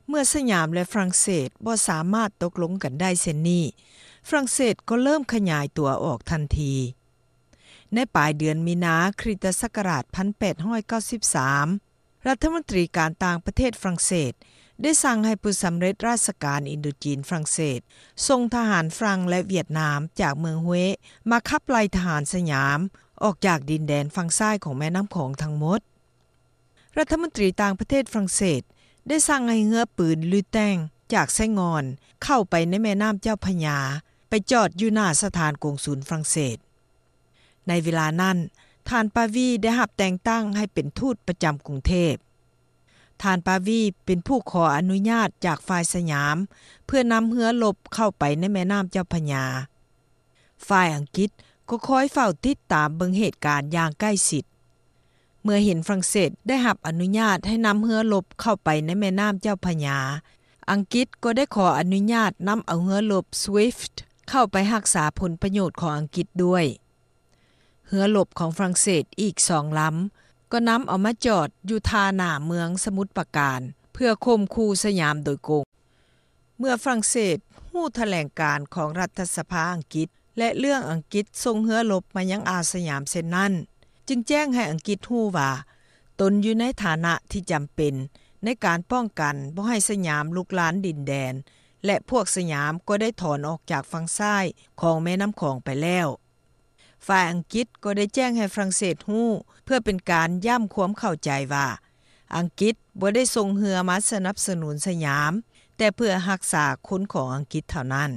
ເມື່ອສຍາມ ແລະ ຝຣັ່ງເສດ ບໍ່ສາມາດຕົກລົງກັນໄດ້ເຊັ່ນນີ້ ຝຣັ່ງເສດ ກໍເລີ່ມຂະຫຍາຍຕົວອອກທັນທີ. ໃນປາຍເດືອນມີນາ ຄຣິສຕະສັກຣາຊ 1893 ລັດຖະມົນຕີການຕ່າງປະເທດຝຣັ່ງເສດ ໄດ້ສັ່ງໃຫ້ຜູ້ສຳເລັດຣາຊການອິນໂດຈີນຝຣັ່ງເສດ ສົ່ງທະຫານຝຣັ່ງ ແລະ ຫວຽດນາມ ຈາກເມືອງ Huế ມາຂັບໄລ່ທະຫານສຍາມ ອອກຈາກດິນແດນຝັ່ງຊ້າຍຂອງແມ່ນ້ຳຂອງທັງໝົດ. ລັດຖະມົນຕີຕ່າງປະເທດຝຣັ່ງເສດ ໄດ້ສັ່ງໃຫ້ເຮືອປືນ Lutèng ຈາກໄຊງ່ອນ ເຂົ້າໄປໃນແມ່ນ້ຳເຈົ້າພະຍາ ໄປຈອດຢູ່ໜ້າສະຖານກົງສຸນຝຣັ່ງເສດ. ໃນເວລານັ້ນ ທ່ານ ປາວີ ໄດ້ຮັບແຕ່ງຕັ້ງໃຫ້ເປັນທູດປະຈຳກຸງເທບ. ທ່ານ ປາວີ ເປັນຜູ້ຂໍອະນຸຍາດຈາກຝ່າຍສຍາມ ເພື່ອນຳເຮືອລົບເຂົ້າໄປໃນແມ່ນ້ຳເຈົ້າພະຍາ. ຝ່າຍອັງກິດກໍຄອຍເຝົ້າຕິດຕາມເບິ່ງເຫດການຢ່າງໃກ້ຊິດ. ເມື່ອເຫັນຝຣັ່ງເສດໄດ້ຮັບອະນຸຍາດໃຫ້ນຳເຮືອລົບເຂົ້າໄປໃນແມ່ນ້ຳເຈົ້າພະຍາ, ອັງກິດກໍໄດ້ຂໍອະນຸຍາດນຳເອົາເຮືອລົບ Swift ເຂົ້າໄປຮັກສາຜົນປະໂຫຍດຂອງອັງກິດດ້ວຍ. ເຮືອລົບຂອງຝຣັ່ງເສດອີກສອງລຳ ກໍນຳເອົາມາຈອດຢູ່ທ່າໜ້າເມືອງສະໝຸດປາການ ເພື່ອຂົ່ມຂູ່ສຍາມໂດຍກົງ. ເມື່ອຝຣັ່ງເສດຮູ້ຖະແຫຼງການຂອງລັດຖະສະພາອັງກິດ ແລະ ເລື່ອງອັງກິດສົ່ງເຮືອລົບມາຍັງອ່າວສຍາມເຊັ່ນນັ້ນ, ຈຶ່ງແຈ້ງໃຫ້ອັງກິດຮູ້ວ່າ ຕົນຢູ່ໃນຖານະທີ່ຈຳເປັນໃນການປ້ອງກັນບໍ່ໃຫ້ສຍາມລຸກລານດິນແດນ ແລະ ພວກສຍາມກໍໄດ້ຖອນອອກຈາກຝັ່ງຊ້າຍຂອງແມ່ນ້ຳຂອງໄປແລ້ວ. ຝ່າຍອັງກິດກໍໄດ້ແຈ້ງໃຫ້ຝຣັ່ງເສດຮູ້ ເພື່ອເປັນການຢ້ຳຄວາມເຂົ້າໃຈວ່າ ອັງກິດບໍ່ໄດ້ສົ່ງເຮືອມາສະໜັບສະໜູນສຍາມ ແຕ່ເພື່ອຮັກສາຄົນຂອງອັງກິດເທົ່ານັ້ນ.